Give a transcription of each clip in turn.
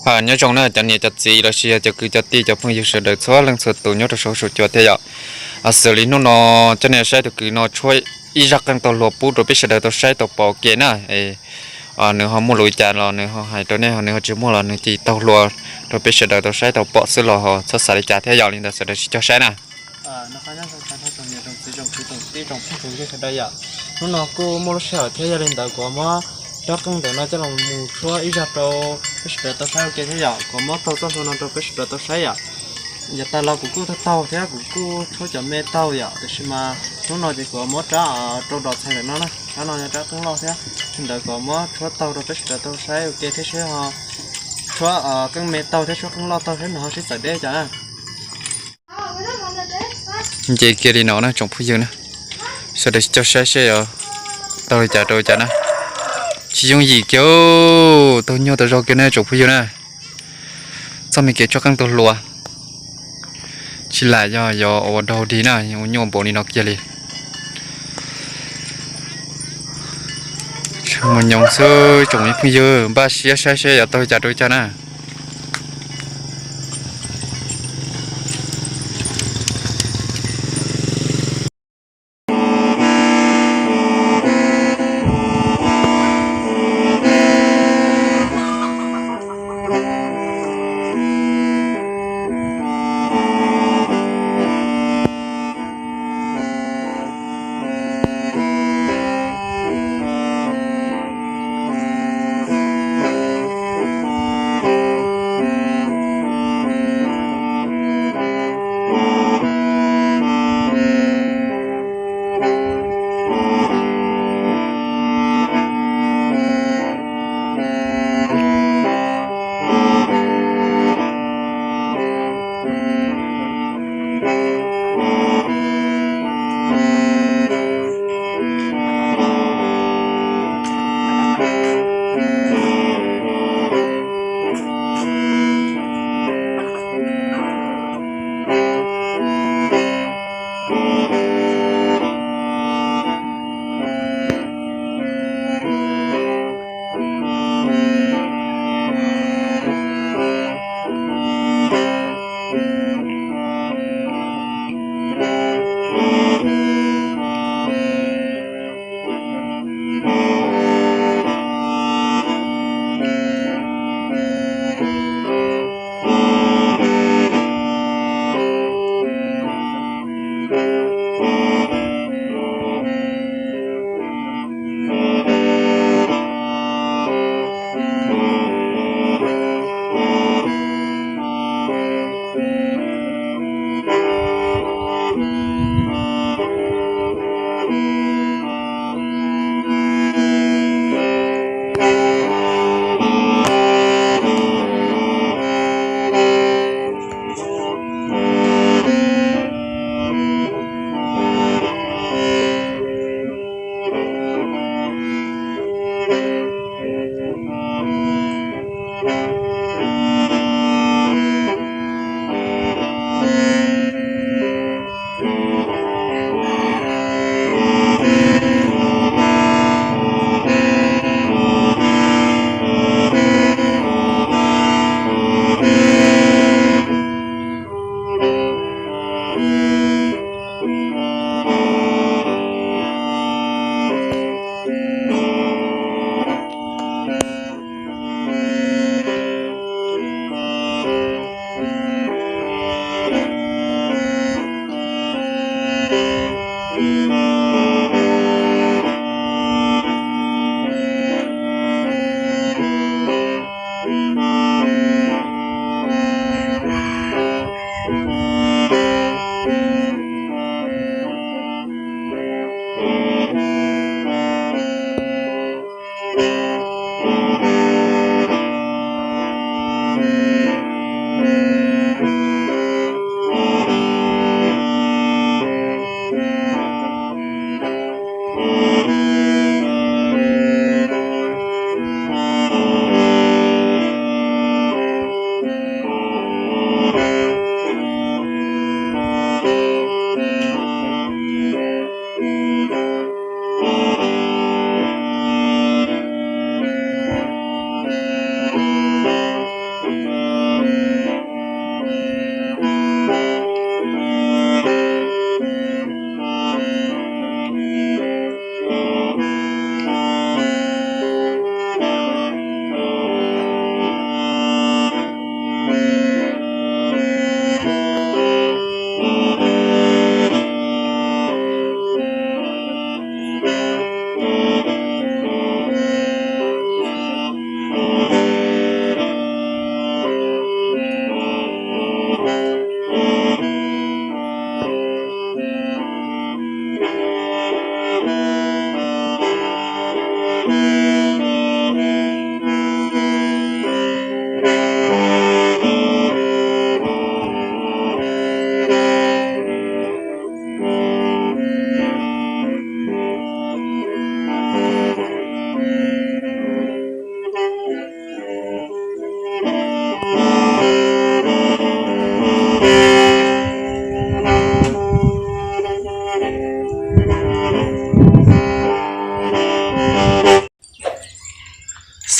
Nyob zoo na cov niam cov txiv los sis yog cov kwv cov tij cov phooj ywg sawv daws txhua leej txhua tus nyob rau saum huab saum cua thiab yom. Xws li hnub no coj nej saib tus kwv no tshuab ib zaj qeej taug hluas pub rau peb sawv daws tau saib tau pom ke na. Nws ho muaj lus li cas los nws ho hais rau nej, nws ho tsis muaj los nws cia li taug hluas rau peb sawv daws tau saib tau pom xwb los ho txhob xav li cas thiab yom. Li ntawd sawv daws sib cog saib na. Hnub no kuj muaj lub sij hawm thiab yog li ntawd kuv muab rab qeej ntawm no coj los mus tshuab ib zaj rau peb sawv daws tau saib ua ke thiab yom. Kuv muab taug txoj hlua no rau peb sawv daws tau saib yom. Yav tas los kuv kuj taug taug thiab kuv kuj tshuab cov me taug yom, tiam sis mas hnub no ces kuv muab rab rau dos txhais ntawm no na, rab no yog rab qeej loj thiab. Li ntawd kuv muab tshuab taug rau peb sawv daws tau saib ua ke thiab seb ho tshuab qeej me taug thiab tshuab qeej loj taug thiab nws ho sib txawm deb cas na. Nce kiag li no na tsoom phooj ywg na, sawv daws coj saib seb taug li cas rau li cas na. Tsis yooj yim kiag, taug nyuaj tas zog kiag na tsoom phooj ywg na. Txoj me kev tshuab qeej taug hluas tsis lam yog yog ua daug dig na, ua nyuaj npaum li no kiag li. Tseem mus nyoos xwb tsoom phooj ywg, npaj siab saib seb yuav taug li cas rau li cas na.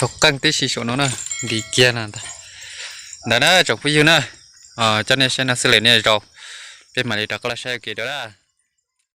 Xov qeej tib si saum no na, nkim kiag no ntag. Ntawd na tsoom phooj ywg na, coj nej saib no xwb lawm nej zaus, peb mam li rov qab los saib ua ke dua na.